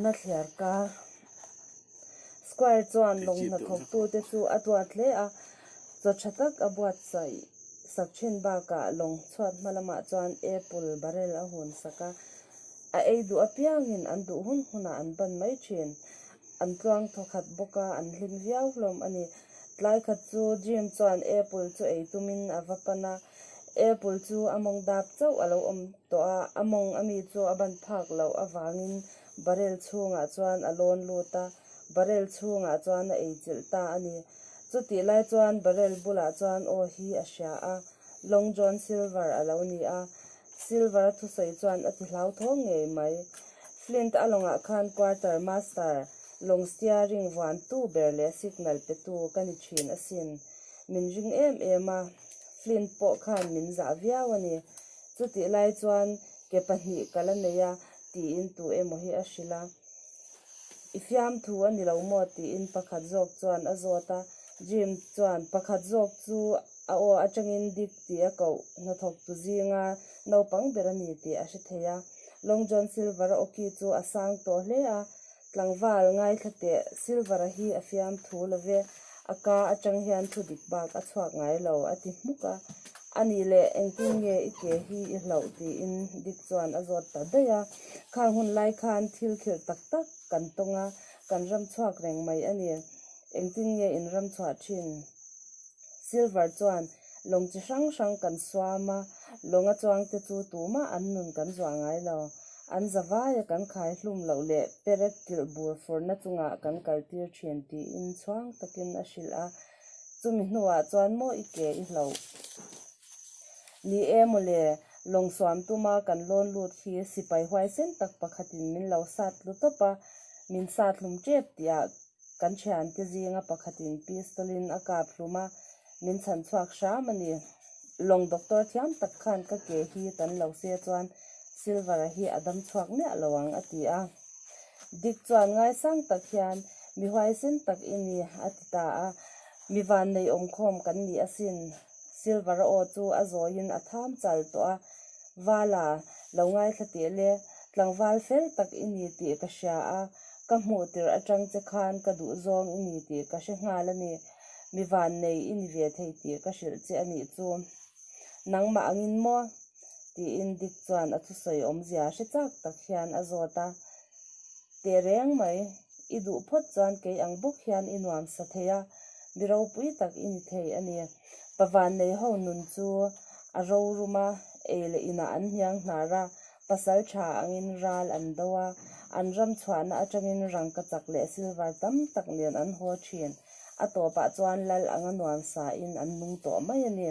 Awmna thliarkar Squire chuan lawng hnathawktute chu a duat hle a, chaw tha tak a buatsaih sak thin bakah lawng chhuat hma lamah chuan apple barrel a hun sak a, a ei duh apiangin an duh hun hunah an ban mai thin. An tluang thawkhat bawk a, an hlim viau hlawm a ni. Tlai khat chu Jim chuan apple chu ei tumin a va pan a, apple chu a mawng dap chauh a lo awm tawh a, a mawng ami chu a ban phak loh avangin Barrel chhungah chuan a lawn lut a, barrel chhungah chuan a eichilh ta a ni. Chutih lai chuan barrel bulah chuan aw hi a hria a, Long John Silver a lo ni a. Silver-a thusawi chuan a ti hlauthawng ngei mai. Flint a lawngah khan quarter master, lawng steering vuantu ber leh signal petu ka ni thin asin. Min ring em em a, Flint pawh khan min zah viau a ni. Chutih lai chuan ke pahnih ka la nei a, tiin tu emaw hi a hrilh a. I fiamthu a ni lo maw? tiin pakhat zawk chuan a zawt a. Jim chuan pakhat zawk chu a aw atangin Dick tih a koh hnathawktu zinga naupang ber a ni tih a hre thei a. Long John Silver-a awki chu a sang tawh hle a. Tlangval ngaithla teh, Silver-a hi a fiam thu lo ve, a ka atang hian thu dik bak a chhuak ngai lo, a ti hmuk a. A nih leh, engtin nge i ke hi i hlauh tiin Dick chuan a zawt ta daih a. Khang hun lai khan thil khirh tak tak kan tawng a, kan ram chhuak reng mai a ni. Engtin nge in ram chhuah thin? Silver chuan lawng chi hrang hrang kan suam a, lawnga chuangte chu tumah an nun kan zuah ngai lo. An zavaia kan khai hlum loh leh perek kilh bur furna chungah kan kaltir thin tiin chhuang takin a hrilh a. Chumi hnuah chuan maw i ke i hloh? Ni e mawle, lawng suam tuma kan lawn lut hi sipai huaisen tak pakhatin min lo sat tlu tawp a, min sat hlum tep tihah Kan thiante zinga pakhatin pistol-in a kap hlum a, min chhan chhuak hram a ni. Lawng doctor thiam tak khan ka ke hi tan lo se chuan Silver-a hi a dam chhuak miah lo ang a ti a. Dick chuan ngaisang tak hian, Mi huaisen tak i ni, a ti ta a. Mi vannei awmkhawm kan ni asin. Silver-a aw chu a zawiin a tham chal tawh a. Vala, lo ngaithla teh le, tlangval fel tak i ni tih ka hria a, ka hmuh tirh atang che khan ka duh zawng i ni tih ka hre nghal a ni. Mi vannei i ni ve thei tih ka hrilh che a nih chu. Nangmah angin maw? tiin Dick chuan a thusawi awmzia hre chak tak hian a zawt a. Teh reng mai, i duh phawt chuan kei ang bawk hian i nuam sa thei a, mi ropui tak i ni thei a ni. Pavannei ho nun chu a rorum a, ei leh inah an hniang hnar a, pasal tha angin ral an do a, an ram chhuahna atangin rangka chak leh silver tam tak nen an haw thin. A tawpah chuan lal anga nuam sain an nung tawh mai a ni.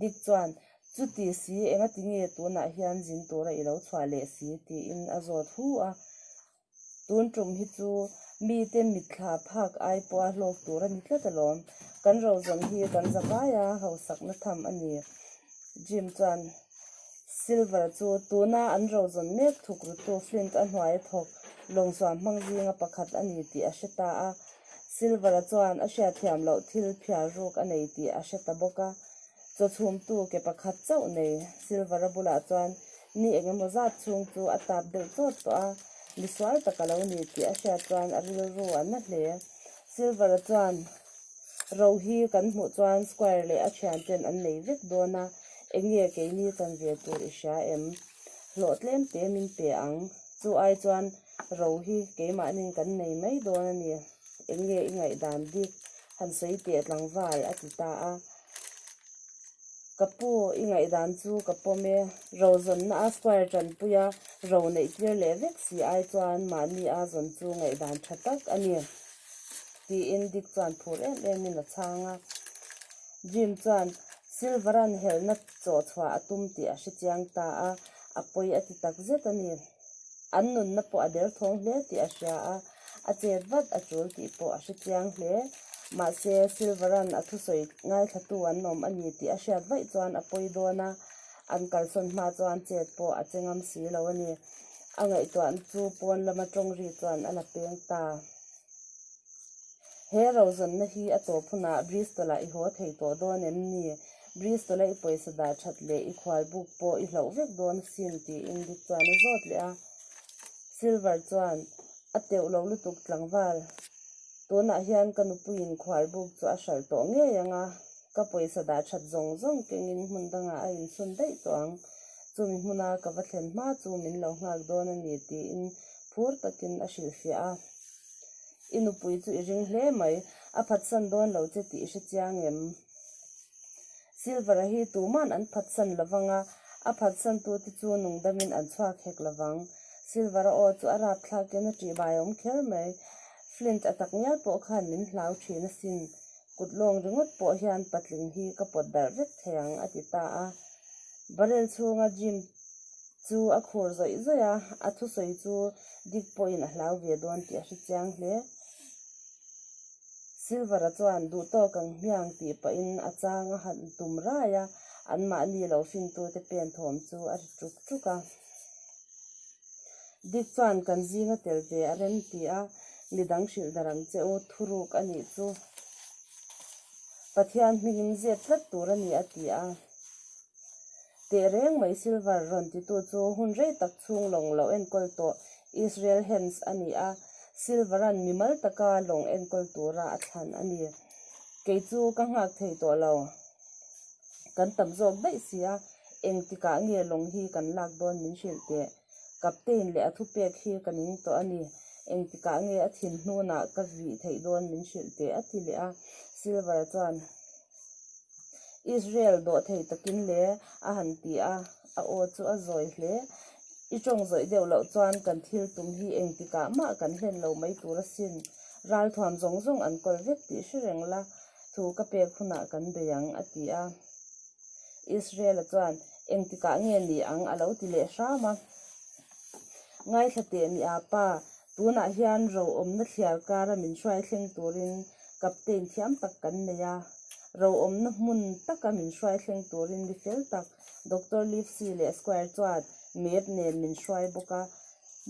Dik chuan, Chuti si, engati nge tunah hian zin tura i lo chhuah leh si? tiin a zawt hu a. Tun tum hi chu mite mitthla phak ai pawha hlawk tur a ni tlat alawm. Kan rozawn hi kan zavaia hausakna tham a ni. Jim chuan Silver chu tuna an rozawn mek thuk rutu Flint a hnuaia thawk lawngsuam hmang zinga pakhat a ni tih a hre ta a. Silver-a chuan a hriatthiam loh thil phiar ruk a nei tih a hre ta bawk a. Chaw chhumtu ke pakhat chauh nei Silver-a bulah chuan ni eng emaw zat chhung chu a tap deuh chawt tawh a, misual tak a lo ni tih a hriat chuan a rilru a na hle. Silver-a chuan ro hi kan hmuh chuan Squire leh a thianten an nei vek dawn a, eng nge keini chan ve tur i hria em? Hlawh tlem te min pe ang. Chu ai chuan ro hi keimahnin kan nei mai dawn a ni. Eng nge i ngaihdan bik? Han sawi teh tlangval, a ti ta a. Ka pu, i ngaihdan chu ka pawm e. Ro zawnna a square tanpuia ro neih tir leh vek si ai chuan mahni a zawn chu ngaihdan tha tak a ni, tiin Dick chuan phur em emin a chhang a. Jim chuan Silver-a'n helna chawh chhuah a tum tih a hre chiang ta a, a pawi a ti tak zet a ni. An nunna pawh a derthawng hle tih a hria a, a chet vat a tul tih pawh a hre chiang hle. Mahse, Silver-a'n a thusawi ngaithlatu an awm a ni tih a hriat vaih chuan a pawi dawn a, an kalsawn hma chuan chet pawh a che ngam si lo a ni. A ngaihtuahna chu pawn lama tawng ri chuan a la peng ta. He rozawnna hi a tawp hunah Bristol-ah i haw thei tawh dawn em ni? Bristol-a i pawisa dah that leh i khual buk pawh i hloh vek dawn asin tiin Dick chuan a zawt leh a. Silver chuan a teuh lo lutuk tlangval. Tunah hian ka nupuiin khualbuk chu a hralh tawh ngei ang a, ka pawisa dah that zawng zawng kengin hmun dangah a inchhun daih tawh ang. Chumi hmuna ka va thlen hma chu min lo nghak dawn a ni tiin phur takin a hrilhfiah a. I nupui chu i ring hle mai, a phatsan dawn lo che tih i hre chiang em? Silver-a hi tuman an phatsan lovang a, a phatsantute chu nungdamin an chhuak hek lovang. Silver-a aw chu a rapthlakin a ṭihbai awm kher mai. Flint a tak ngial pawh khan min hlau ṭhin asin. Kut lawng ringawt pawh hian patling hi ka pawt darh vek thei ang, a ti ta a. Barrel chhunga Jim chu a khur zawih zawih a, a thusawi chu Dick pawhin a hlau ve dawn tih a hre chiang hle. Silver-a chuan duh tawk ang hmiang tih pahin a chang a han tum rai a, anmahni lo fintute pen thawm chu a ri ṭuk ṭuk a. Dick chuan kan zinga tel ve a rem ti a, midang hrilh dar ang che u, thuruk a nih chu. Pathian hmingin zep tlat tur a ni a ti a. Teh reng mai Silver rawn titu chu hun rei tak chhung lawng lo enkawl tawh Israel Hands a ni a, Silver-a'n mimal taka lawng enkawl tura a thlan a ni. Kei chu ka nghak thei tawh lo. Kan tam zawk daih si a, engtikah nge lawng hi kan lak dawn min hrilh teh. Captain leh a thupek hi ka ning tawh a ni. Engtikah nge a thin hnunah ka vih theih dawn min hrilh teh a ti leh a. Silver chuan. Israel dawh thei takin le a han ti a, a aw chu a zawi hle. I tawng zawih deuh loh chuan kan thil tum hi engtikah mah kan hlen lo mai tur asin. Ralthuam zawng zawng an kawl vek tih hre reng la, thu ka pek hunah kan bei ang, a ti a. Israel-a chuan, Engtikah nge ni ang? a lo ti leh hram a. Ngaithla teh mi a pa, tunah hian ro awmna thliar kara min hruai thleng turin Captain thiam tak kan nei a, ro awmna hmun taka min hruai thleng turin mi fel tak Doctor Livesey leh Squire chuan map nen min hruai bawk a.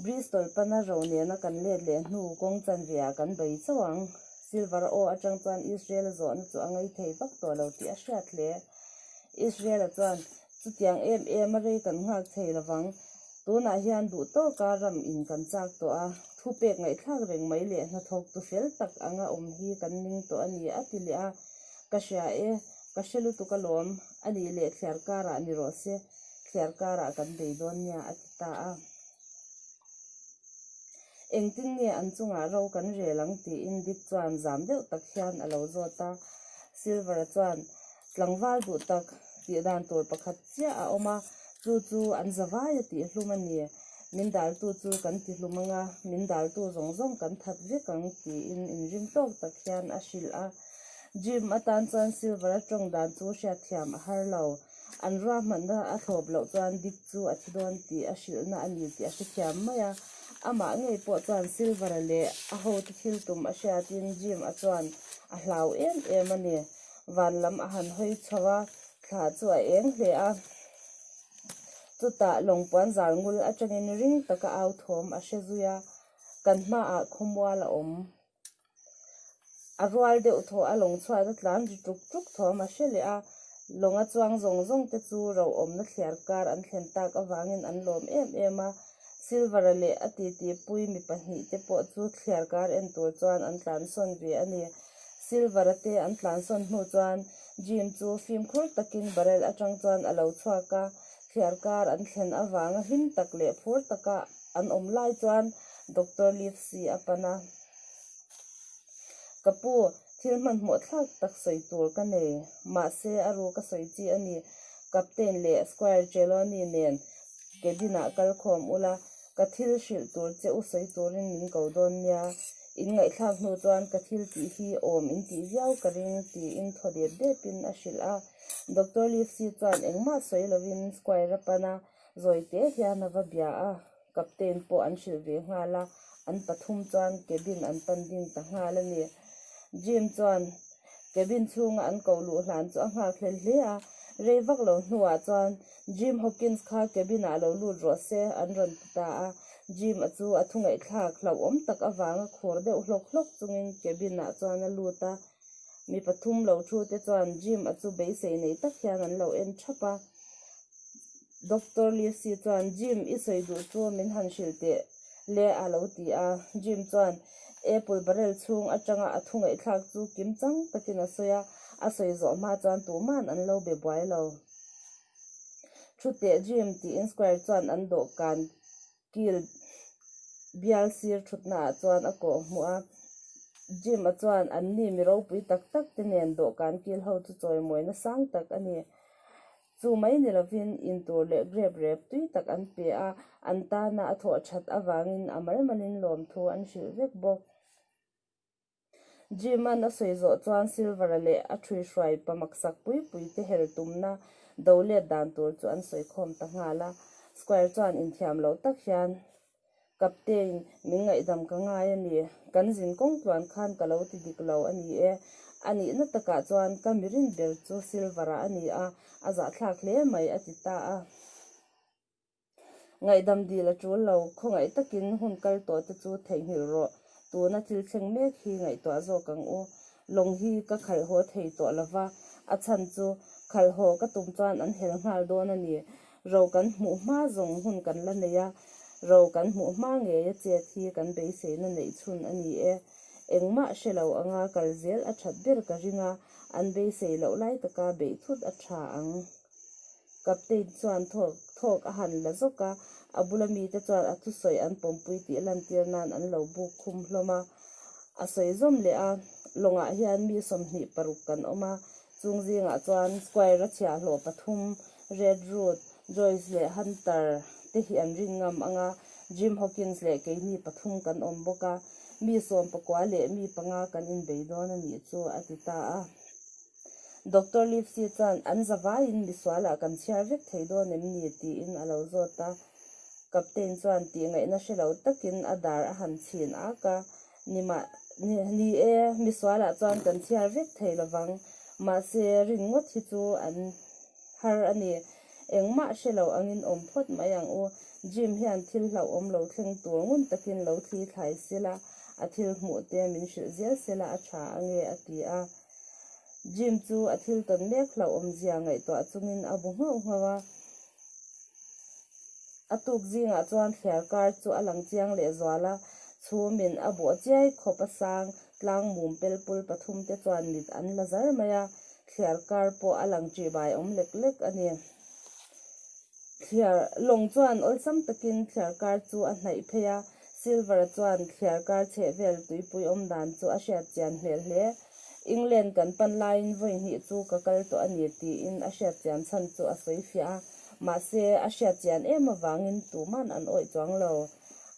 Bristol pana ro nena kan let leh hnu kawng chanve ah kan bei chauh ang. Silver aw atang chuan Israel-a zawhna chu a ngei thei vak tawh lo tih a hriat hle. Israel-a chuan Chutiang em em a rei kan nghak thei lovang. Tunah hian duh tawka ram in kan chak tawh a, thupek ngaihthlak reng mai leh hnathawk tu fel tak anga awm hi kan ning tawh a ni a ti leh a. Ka hria e, ka hre lutuk alawm, a nih leh thliar karah ni rawh se, thliar karah kan bei dawn nia a ti ta a. Engtin nge an chungah ro kan rel ang tiin Dick chuan zam deuh tak hian a lo zawt a. Silver-a chuan tlangval duh tak tih dan tur pakhat chiah a awm a, chu chu an zavai a tih hlum a ni. Min daltu chu kan ti hlum ang a, min daltu zawng zawng kan that vek ang tiin inring tawk tak hian a hrilh a. Jim atan chuan Silver-a tawng dan chu hriatthiam a har lo. An ruahmanna a thlawp loh chuan Dick chu a thi dawn tih a hrilhna a ni tih a hrethiam mai a. Amah ngei pawh chuan Silver-a leh a hote thil tum a hriatin Jim-a chuan a hlau em em a ni. Van lam a han hawi chho a, thla chu a eng hle a. Chutah lawngpuan zar ngul atangin ring taka au thawm a hre zui a, kan hmaah khawmual a awm. A rual deuh thaw a lawng chhuat a tlan ri tuk tuk thawm a hre leh a, lawnga chuang zawng zawng te chu ro awmna thliar kar an thlen tak avangin an lawm em em a, Silver-a leh a titi pui mi pahnih te pawh chu thliar kar en tur chuan an tlansawn ve a ni. Silver-a te an tlansawn hnu chuan Jim chu fimkhur takin barrel atang chuan a lo chhuak a, thliar kar an thlen avanga hlim tak leh phur taka an awm lai chuan Doctor Livesey a pan a. Ka pu, thil hmanhmawh thlak tak sawi tur ka nei. Mahse, a ru ka sawi chi a ni. Captain leh Squire Trelawney nen cabin-ah kal khawm ula, ka thil hrilh tur che u sawi turin min ko dawn nia. In ngaihthlak hnu chuan ka thil tih hi awm in tih viau ka ring tiin thaw dep depin a hrilh a. Doctor Livesey chuan engmah sawi lovin Squire a pan a, zawi te hian a va bia a. Captain pawh an hrilh ve nghal a, an pathum chuan cabin an pan ding ta nghal a ni. Jim chuan cabin chhunga an ko luh hlan chu a nghak hlel hle a, rei vak lo hnuah chuan Jim Hawkins kha cabin ah lo lut rawh se an rawn ti ta a. Jim a chu a thu ngaihthlak hlauhawm tak avanga khur deuh hlawk hlawk chungin cabin ah chuan a lut a. Mi pathum lo thu te chuan Jim a chu beisei nei tak hian an lo en thap a. Doctor Livesey chuan, Jim, i sawi duh chu min han hrilh teh. Le a lo ti a. Jim chuan apple barrel chhung atanga a thu ngaihthlak chu kim chang takin a sawi a, a sawi zawh hma chuan tuman an lo be buai lo. Thu teh Jim tiin Squire chuan an dawhkan kil bial sir thutnaah chuan a kawh hmuh a. Jim-a chuan an ni mi ropui tak tak te nen dawhkan kil ho chu chawimawina sang tak a ni. Chu mai ni lovin intur leh grape rep tui tak an pe a, an tana a thawh that avangin a mal malin lawmthu an hrilh vek bawk. Jim-a'n a sawi zawh chuan Silver-a leh a ṭhuihruai pa maksak pui pui te her tumna do let dan tur chu an sawi khawm ta nghal a. Squire chuan inthiam lo tak hian, Captain, min ngaihdam ka ngai a ni. Kan zin kawng tluan khan ka lo ti dik lo a ni e. A nihna takah chuan ka mirin ber chu Silver-a a ni a, a zahthlak hle mai, a ti ta a. Ngaihdam dil a tul lo, khawngaih takin hun kal tawh te chu theihnghilh rawh. Tuna thil thleng mek hi ngaihtuah zawk ang u. Lawng hi ka khalh haw thei tawh lova, a chhan chu khalh haw ka tum chuan an hel nghal dawn a ni. Ro kan hmuh hma zawng hun kan la nei a, ro kan hmuh hma ngeia chet hi kan beiseina neih chhun a ni e. Engmah hre lo anga kal zel a that ber ka ring a, an beisei loh lai taka beih thut a tha ang. Captain chuan thawk thawk a han la zawk a, a bula mite chuan a thusawi an pawmpui tih lantir nan an lo buk khum hlawm a. A sawi zawm leh a, lawngah hian mi 26 kan awm a, chung zingah chuan Squire-a chhiahhlawh pathum, Red Ruth, Joyce leh Hunter te hi an rin ngam ang a, Jim Hawkins leh keini pathum kan awm bawk a, mi sawmpakua leh mi panga kan inbei dawn a nih chu, a ti ta a. Doctor Livesey chuan, An zavaiin misualah kan chhiar vek thei dawn em ni? tiin a lo zawt a. Captain chuan tih ngaihna hre lo takin a dar a han chhin ak a, Ni mah, ni e, misualah chuan kan chhiar vek thei lovang. Mahse, rin ngawt hi chu an har a ni. Engmah hre lo angin awm phawt mai ang u. Jim hian thil hlauhawm lo thleng tur ngun takin lo thli thlai sela, a thil hmuh te min hrilh zel sela a tha ange, a ti a. Jim chu a thil tawn mek hlauhawmzia ngaihtuah chungin a bu nghauh nghauh a. A tuk zingah chuan thliar kar chu a lang chiang leh zual a, chhumin a bawh chiai khawp a sang tlang mum pelpul pathum te chuan mit an la zar mai a, thliar kar pawh a lang ṭihbai awm lek lek a ni. Thliar lawng chuan awlsam takin thliar kar chu a hnaih phei a, Silver-a chuan thliar kar chheh vel tuipui awm dan chu a hriat chian hmel hle. England kan pan laiin vawi hnih chu ka kal tawh a ni tiin a hriat chian chhan chu a sawi fiah a, mahse a hriat chian em avangin tuman an awih chuang lo.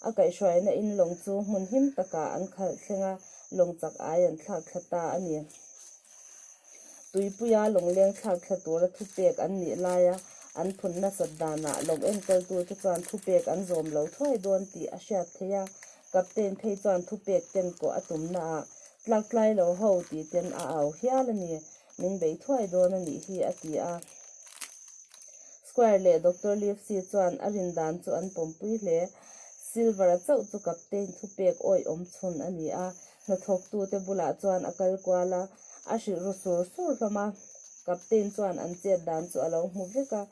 A kaihhruaina in lawng chu hmun him takah an khalh thleng a, lawng chak ai an thlak thla ta a ni. Tuipuia lawngleng thlak thla tura thupek an nih laia an phun nasat danah lawng enkawltute chuan thupek an zawm lo thuai dawn tih a hriat theih a, Captain phei chuan thupek ten kawh a tumnaah tlak tlai lo ho tih ten a au hial a ni, min bei thuai dawn a nih hi a ti a. Squire leh Doctor Livesey chuan a rin dan chu an pawmpui hle. Silver-a chauh chu Captain thupek awih awm chhun a ni a, Hnathawktute bulah chuan a kal kual a, a hrilh ru sur sur hlawm a. Captain chuan an chet dan chu a lo hmu vek a.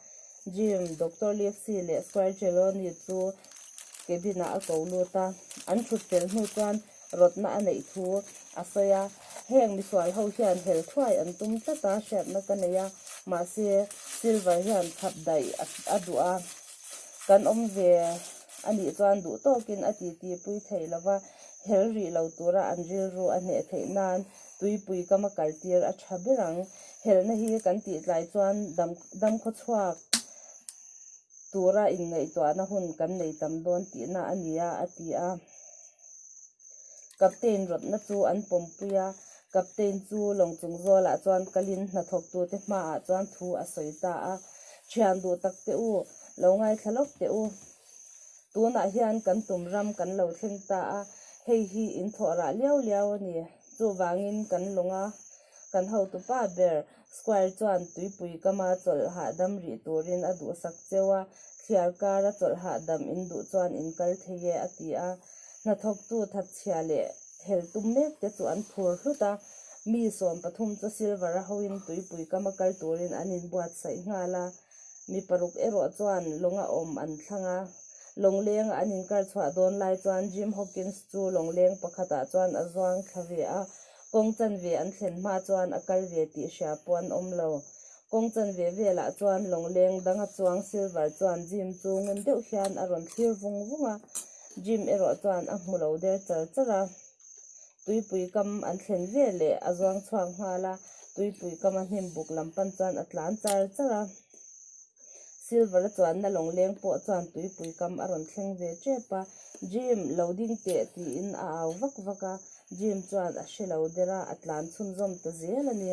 Jim, Doctor Livesey leh Squire Trelawney chu cabin-ah a ko lut a. An thut fel hnu chuan rawtna a neih thu a sawi a. Heng misual ho hian hel thuai an tum tlat a, hriatna ka nei a, mahse Silver hian khap daih a duh a. Kan awm ve a nih chuan duh tawkin a titi pui thei lo va. Hel rih lo tura an rilru a hneh theih nan tuipui kama kaltir a tha ber ang. Helna hi kan tih tlai chuan dam damkhaw chhuak tura inngaihtuahna hun kan nei tam dawn tihna a ni a, a ti a. Captain rawtna chu an pawmpui a, Captain chu lawng chung zawlah chuan kalin hnathawktute hmaah chuan thu a sawi ta a, Thian duh tak teh u, lo ngaithla lawk teh u. Tunah hian kan tum ram kan lo thleng ta a, hei hi in thawh rah liau liau a ni. Chuvangin kan lawng a, kan hotupa ber Squire chuan tuipui kama chawlh hahdam rih turin a duhsak cheu a, thliar kara chawlh hahdam in duh chuan in kal thei e a ti a. Hnathawktu thatchhia leh hel tum mek te chu an phur hlut a, mi 13 chu Silver-a hoin tuipui kama kal turin an inbuatsaih nghal a. Mi paruk erawh chuan lawnga awm an thlang a, Lawngleng an inkar chhuah dawn lai chuan Jim Hawkins chu lawngleng pakhatah chuan a zuang thla ve a, kawng chanve an thlen hma chuan a kal ve tih hria pawh an awm lo. Kawng chanve velah chuan lawngleng dang a chuang Silver chuan Jim chu ngun deuh hian a rawn thlir vung vung a, Jim erawh chuan a hmu lo der char char a. Tuipui kam an thlen ve leh a zuang chhuak nghal a, tuipui kama hnim buk lam pan chuan a tlan char char a. Silver a chuanna lawngleng pawh chuan tuipui kam a rawn thleng ve tep a, Jim, lo ding teh tiin a au vak vak a, Jim chuan a hre lo der a, a tlan chhunzawm ta zel a ni.